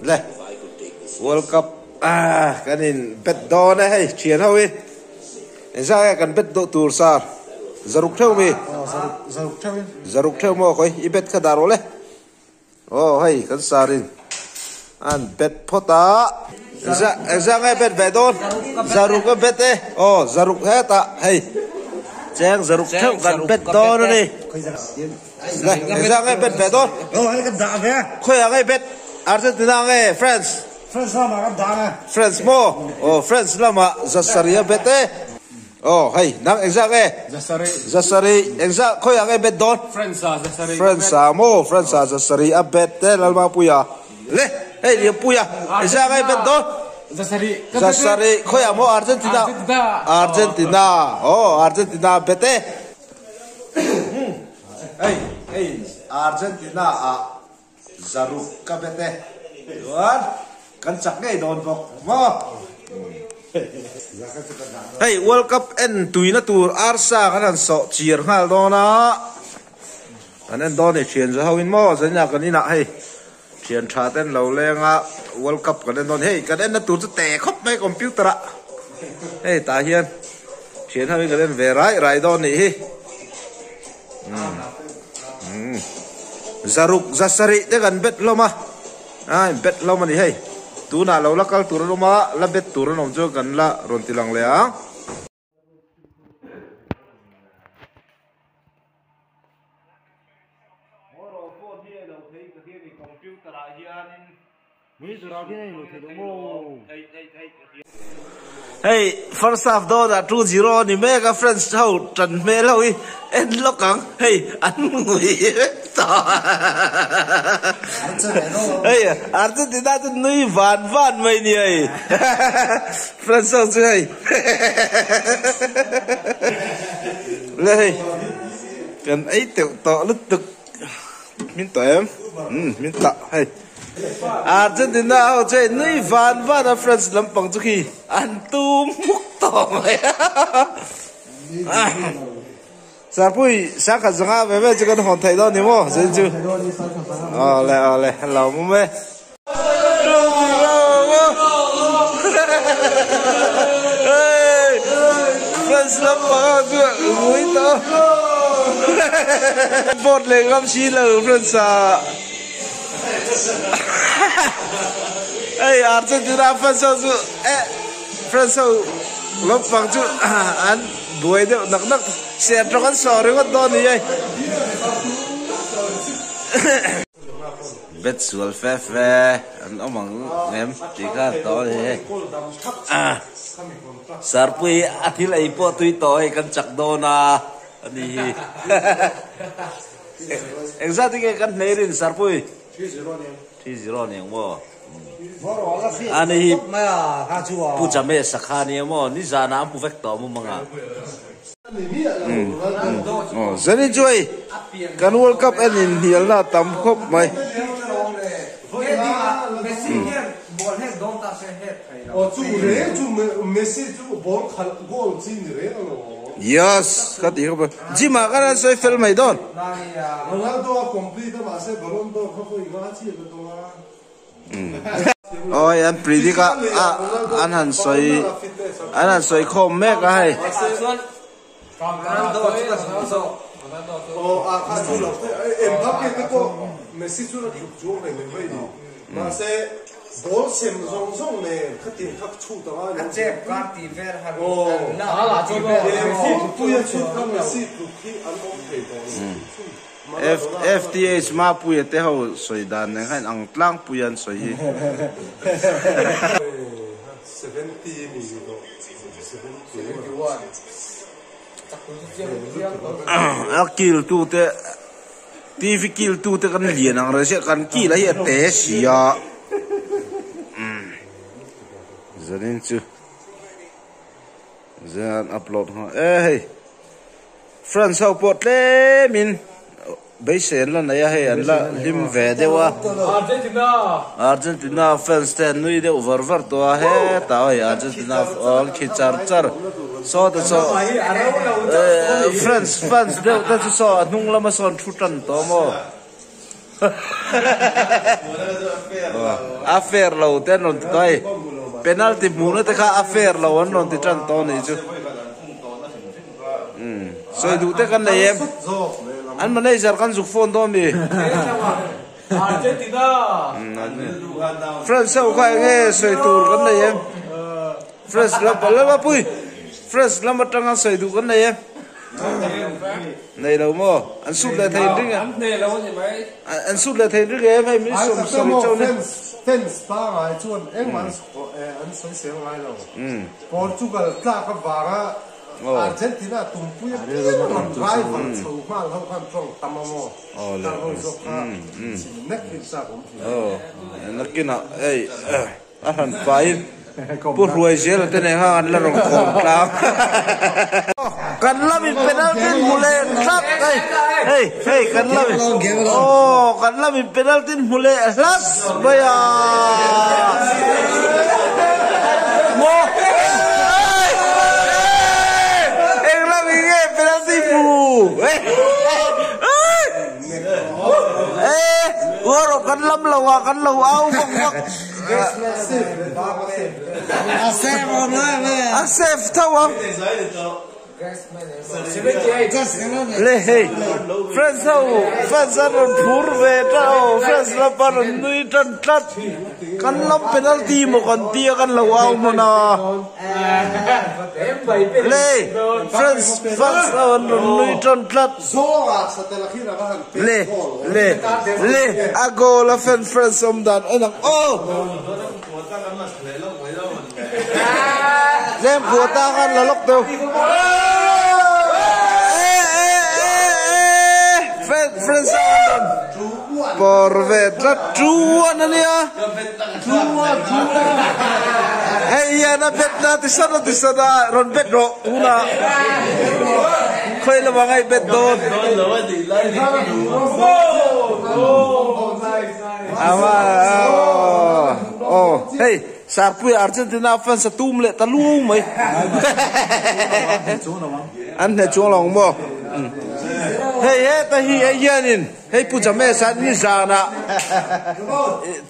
Le World Cup ah kan in bet dawn e hei thian ho hi engzah nge kan bet deuh tur sir zaruk theuh mi zaruk theuh maw khawi i bet kha dah rawh le aw hei kan sir in an bet phawt a engzah engzah nge bet ve dawn zaruk a bet e aw zaruk hetah hei cheng zaruk theuh kan bet dawn a ni. Engzah nge bet ve dawn? Khawiah nge bet? Argentina nge France? France lamah kan dah nge. France maw? Aw France lamah Zasari a bet e. Aw hei nang engzah nge? Zasari. Zasari engzah khawiah nge bet dawn? France ah Zasari. France ah maw? France ah Zasari a bet e Lalmapuia. Le hei Lianpuia engzah nge bet dawn? Zasari. Zasari khawiah maw Argentina? Argentina. Argentina aw Argentina a bet e. Hei hei Argentina ah zaruk ka bet e chuan kan chak ngei dawn bawk maw. Hei World Cup en tuina tur arsa kan han sawh chir nghal dawn a kan en dawn ni thian za ho in maw zanin ah kan inah hei thian tha ten lo leng a World Cup kan en dawn hei kan en na tur chu te khawp mai computer ah hei tah hian thian ho in kan en ve rai rai dawn nih hi umm zaruk zasarih te kan bet hlawm a a bet hlawm a ni hei tunah lo la kal tur an awm a la bet tur an awm chuan kan la rawn ti lang leh ang. Hei first half dawn ah 2-0 a ni mek a France ho tan hmel ho hi en lawk ang hei an ngui vek tawh hei Argentina chu nui van van mai nia hei France ho chu hei le hei kan ei teuh tawh lutuk min tawh em umm min tah hei Argentina ho chu hei nui van van a France lampang chu khi an tum hmuk tawh mai a Sarpui sangkhat zanga ve ve chu kan hawn theih dawn ni maw zin chu awle awle lo mum e. France lampang ah chuan ngui tawh vote leh ngam si lo France ah hei Argentina fans ho chu eh France ho lampang chu an buai deuh nak nak ser tawng an sawi ringawt dawn ni hei. Bet sual fe fe an awm ang em tih kha a tawh a ni hei. Sarpui a thil ei pawh tui tawh hei kan chak dawn a a ni hi. Engzat nge kan hnei rin Sarpui? 3-0 ni ang maw? A ni hi Pu Jame Sakha ni ang maw? Nizanah a hmu vek tawh mum anga. Zani chu hei kan World Cup en in hnialna a tam khawp mai. Yes ka ti khawp a gym ah khan an sawi fel mai dawn. Awi an predict a an han sawi an han sawi khawm mek a hei. FTH Mapuia te ho sawi dan nen khan ang tlangpui an sawi hi. A kil tu te TV kil tu te kan lian ang reng sia kan kil a hi a te si a. Zanin chu zan upload nghal e hei. France ho pawh tlemin beisei an la nei a hei an la hlim ve deuh a Argentina fans te an nui deuh var var tawh a hetah hei Argentina an khi char char saw te saw France fans deuh te chu saw a hnung lama sawn thu tan tawh maw. A fair lo te an rawn ti tawh a hei. Penalty hmuhna te kha a fair lo an rawn ti tan tawh a nih chu. Sawi duh te kan nei em? An manager kan zuk phone dawn mi? France ho kha eng nge sawi tur kan nei em? France lam lama pui France lam atanga sawi duh kan nei em? Nei lo maw? An sut leh thei ring em? An sut leh thei ring em hei min sawm sawi chauh ni. Fans pangai chuan engmah an sawi sel ngai lo. Portugal tlak avanga Argentina tumpui apiang rawn rival chho nghal ho khan tawng tam a maw? Tar ho zawk kha chim nek in chak awm thin. Aw, nakinah hei a hran faiin Pu Hruaizela te nen khan an la rawn kawm tlang. Kan lamin penalty hmu leh tlat hei hei hei kan lamin aw kan lamin penalty hmu leh hlat mai a maw eng lamin nge penalty hmu uar kan lam lo a kan lo au vak vak a safe tho ang. Le hei friends ho fans an rawn phur ve ta aw friends lam a rawn nui tan tlat kan lam penalty maw kan tia kan lo au hman a le friends fans ho an rawn nui tan tlat le le le a goal a fan friends awm dan en ang aw. Tlem khuah ta khan la lawk deuh. Por ve tlat 2-1 a nia. Hei hian a bet na ti sat a ti sat a rawn bet rawh tunah khawi lamah ngaih bet dawn. Aw hei Sarpuia Argentina fans a tum leh ta luau mai an hneh chuang lo ang maw hei heta hi hei hianin hei Pu James a nizanah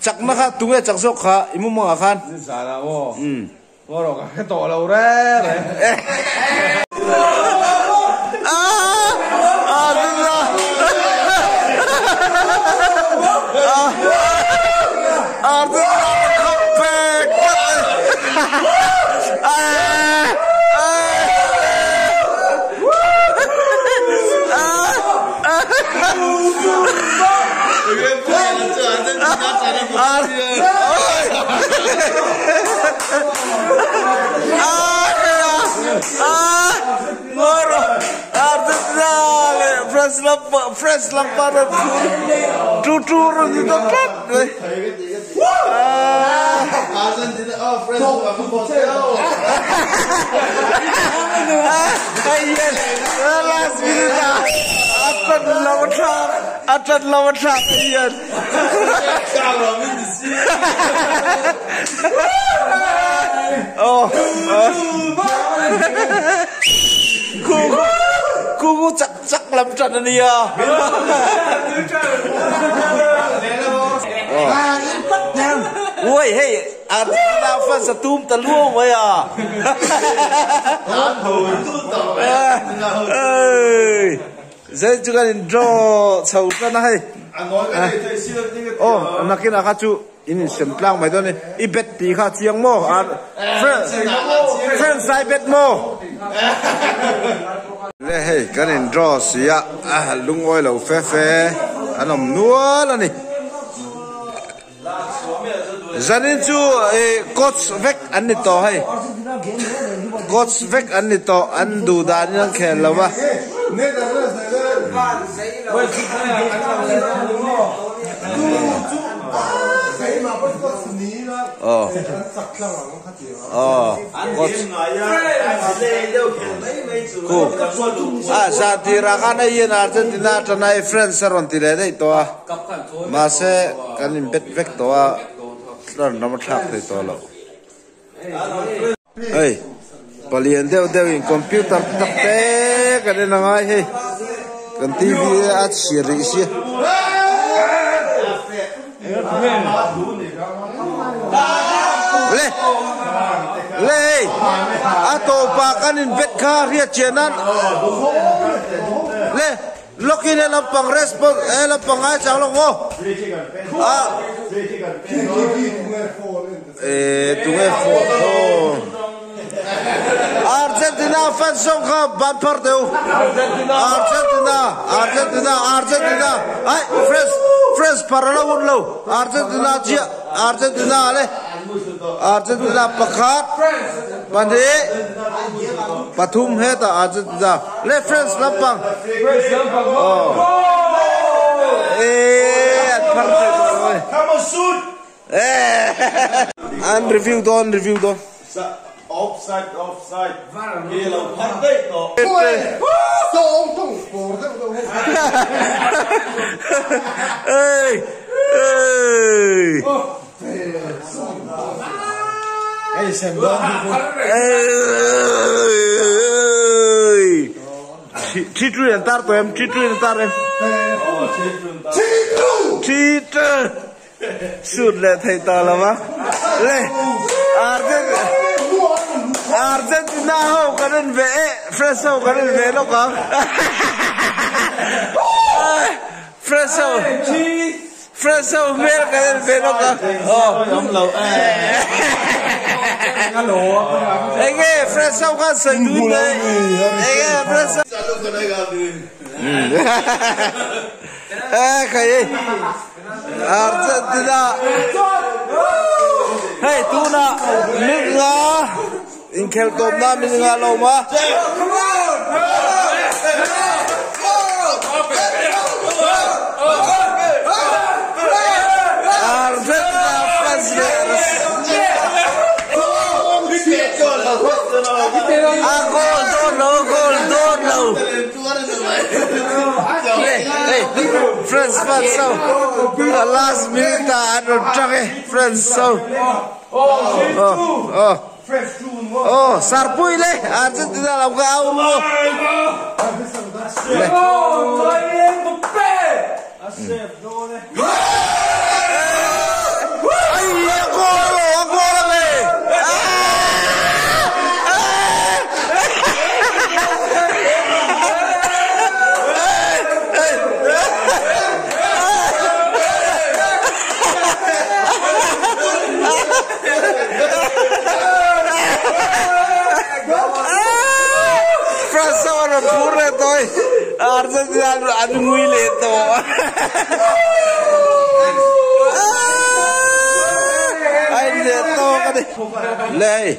chakna kha tunge chak zawk kha i mumangah khan nizanah maw Ngaw rawh ka hre tawh lo reng reng. France lampa rawn phur tu tu rawn ni ta tlat mai. Last minute ah a tan lo a thlak a tan lo a thlak hian. Khu khu chak chak lam tan a nia. Ui hei Argentina fans a tum ta luau mai a. Zai chu kan in draw chho tan a hei. Aw nakinah kha chu in insem tlang mai dawn a ni. I bet tih kha a chiang maw? Friends ai bet maw? Le hei kan in draw si a lungawi lo fe fe an awm nual a ni. Zanin chu coach vek an ni tawh hei coach vek an ni tawh an duh danin an khel lo va. Aw aw coach khu a zan tirah khan hei hian Argentina atana hei France a rawn ti leh daih tawh a. Mahse, kan inbet vek tawh a, tlar ram a thlak thei tawh lo. Hei, palian deuh deuh in computer tak te kan en a ngai hei, kan TV a chhir rih si. Le le hei a tawpa kan in bet kha hriat chian nan le lawkin he lampang response he lampang ngai chang lawk maw a eh tunge phone aw Argentina fans zawng kha ban phar teh u Argentina Argentina Argentina ai France France phar a lo hun lo Argentina chiah Argentina le Argentina pakhat pahnih pathum hetah Argentina le France lampang aw eh an phar thei tawh lo e. An review dawn review dawn. Offside offside ke lo phar daih tawh. Ei ei. Ei. Thi tui an tar tawh em thi tui an tar em. Thi tui. Shoot leh thei tawh lo va le Argentina ho kan en ve e France ho kan en ve lawk ang France ho France ho hmel kan en ve lawk ang aw enge France ho khan sawi dun mai enge France ho e khai Argentina hei tuna min nga inkhel tawp na min nga lo ma Argentina fans a goal dawn lo goal dawn lo France fans ho a last minute ah an rawn tang e France ho oh oh sarpui le Argentina lam kha au ru ai a goal a goal a le France ho an rawn phur leh tawh e Argentina an ngui leh tawh a in leh tawk a ni le hei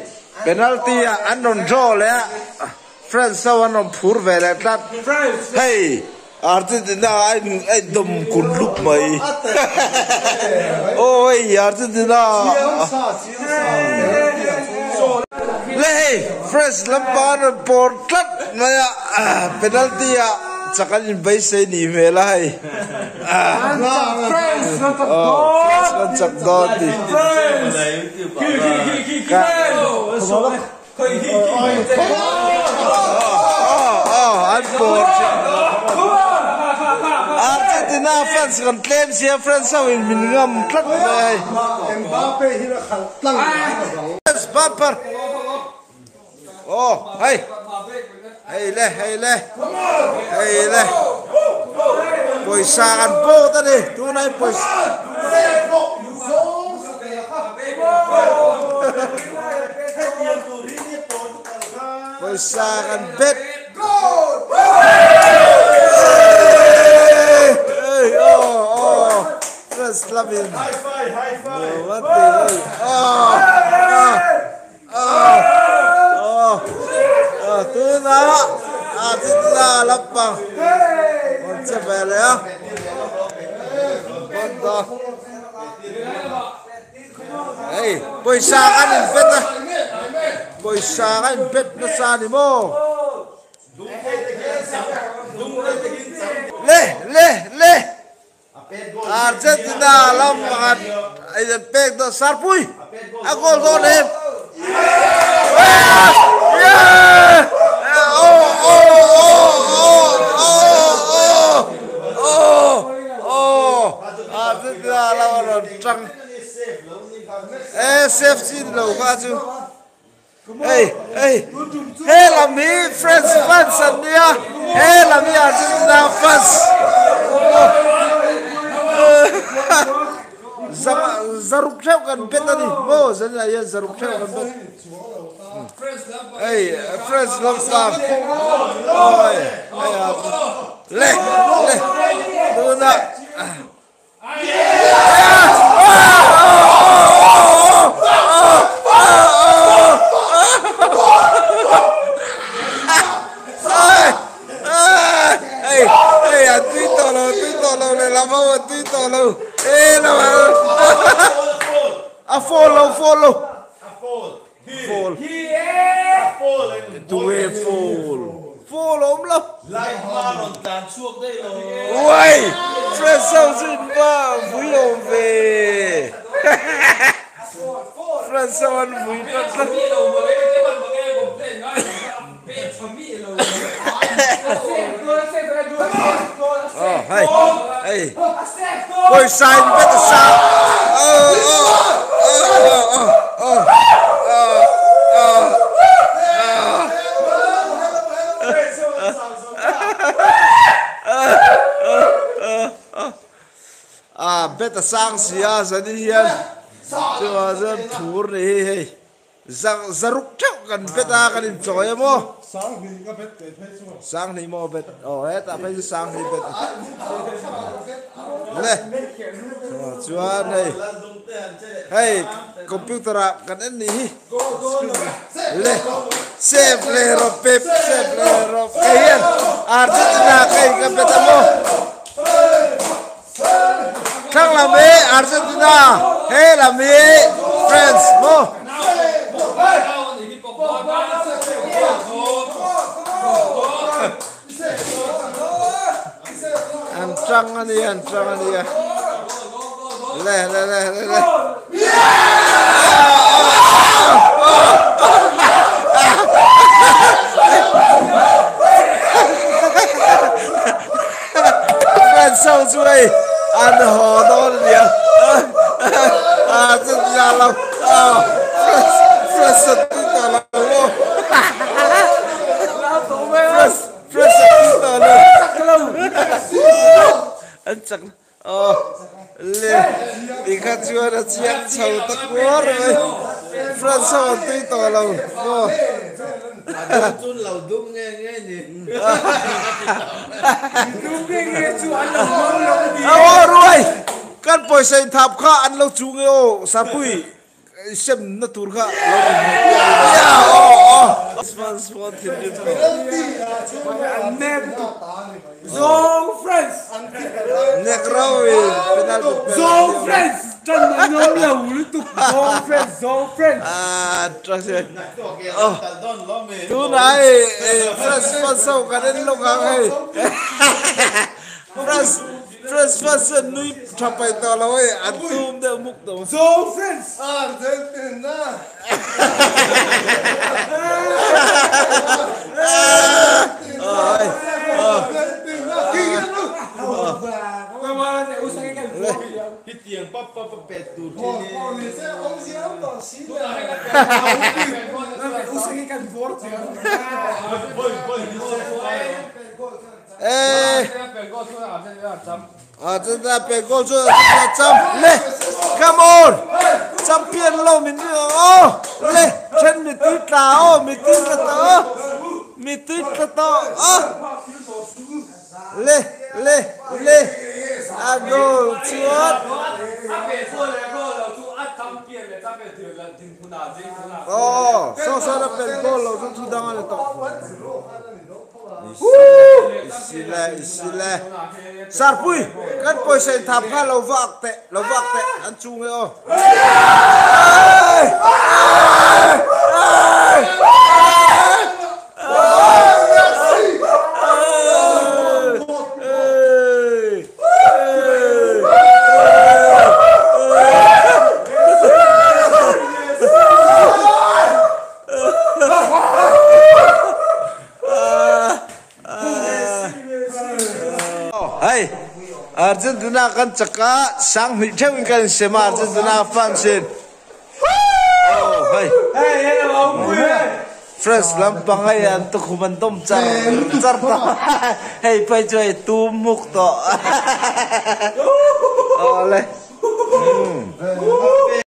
penalty ah an rawn draw leh a France ho an rawn phur ve leh tlat hei Argentina a in a in dawm kun lup mai aw hei Argentina le hei France lampang an rawn pawr tlat mai a penalty ah chak an in beisei ni hmel a hei France kan chak dawn tih An pawr Argentina fans kan tlem sia France ho in min ngam tlat mai hei. Mbappe hi a khalh tlang France bumper. Oh hei. Hei le hei le. Hei le. Pawisa kan bawt a ni tunah hian pawisa. Pawisa kan bet. France lamin. Tuna Argentina lampang rawn che ve leh a bawng hei pawisa an in bet a pawisa an in bet nasa a ni maw le le le Argentina lam pakhat a in pek dawn Sarpui a goal dawn em Argentina lam a rawn An tang e safe chin lo kha chu hei hei he lam hi France fans an nia he lam hi Argentina fans zaruk theuh kan bet a ni maw zanah hian zaruk theuh kan bet hei France lam tlang oi hei a le le tunah Ei, ei, a tui tawh lo, a tui tawh lo lehlam ho a tui tawh lo. E lo a. A fall lo, fall lo. Fall. Tunge fall. Fall awm lo. Uai! Friends ho chu in va vui awm ve. Friends ho an vui tlat tlat. Oh, hei, hei. Pawisa in bet a sa. Oh, oh, oh, oh, oh, oh, oh, oh. Ah, bet a sang si a, zanin hian chuvang chuan phur ni hi hei. Zaruk theuh kan bet a kan inchawi a maw? Sanghnih ka bet teh phei chuan. Sanghnih maw bet? Aw hetah phei chu sanghnih bet. Le chuan hei hei computer ah kan en nih hi. Le save le rawh pep save le rawh kei hian Argentina kei ka bet a maw? Thlang lam hi Argentina, he lam hi France maw? An tang a ni, an tang a ni a. Le, le, le, le, le. France ho chu hei an haw dawn a nia a chu tia lo France France a tui tawh lo maw France France a tui tawh lo an chak Aw le tikha chuan a chiang chho ta kuar mai. France ho an tui tawh lo maw. A dum chu lo dum nge nge ni. Dum nge nge chu an lo hmang lo ni. Aw ruai kan pawisa inthap kha an lo chu nge aw Sarpui. Sem na tur kha lo in ya aw aw small small thinrim tawh. Zong friends. Nek rau in penalty penalty. Zong friends tan an awm lo lutuk Zong friends Zong friends. Ah trust e. Oh tunah hei France fans ho kan en lawk ang hei. France France fans chuan nui tha paih tawh lo hei an tum deuh muk tawh. Zo friends. Argentina. Eh. Argentina pe goal chu Argentina cham le come on champion lo min ring ang aw le then mi tui tla aw mi tui tla tawh aw mi tui tla tawh aw le le le a goal chuan aw saw sawn a pen goal lo chu thu dang a ni tawh. Isile isile Sarpui kan pawisa in thap kha lo vak teh lo vak teh an chung e aw. Hei, Argentina kan chak a, sanghnih theuhin kan insem a Argentina fans in. Oh hei. Hei hei lo awm pui e. France lampang hei an tukhum an dawm char char tawh. Hei phei chu hei tum hmuk tawh.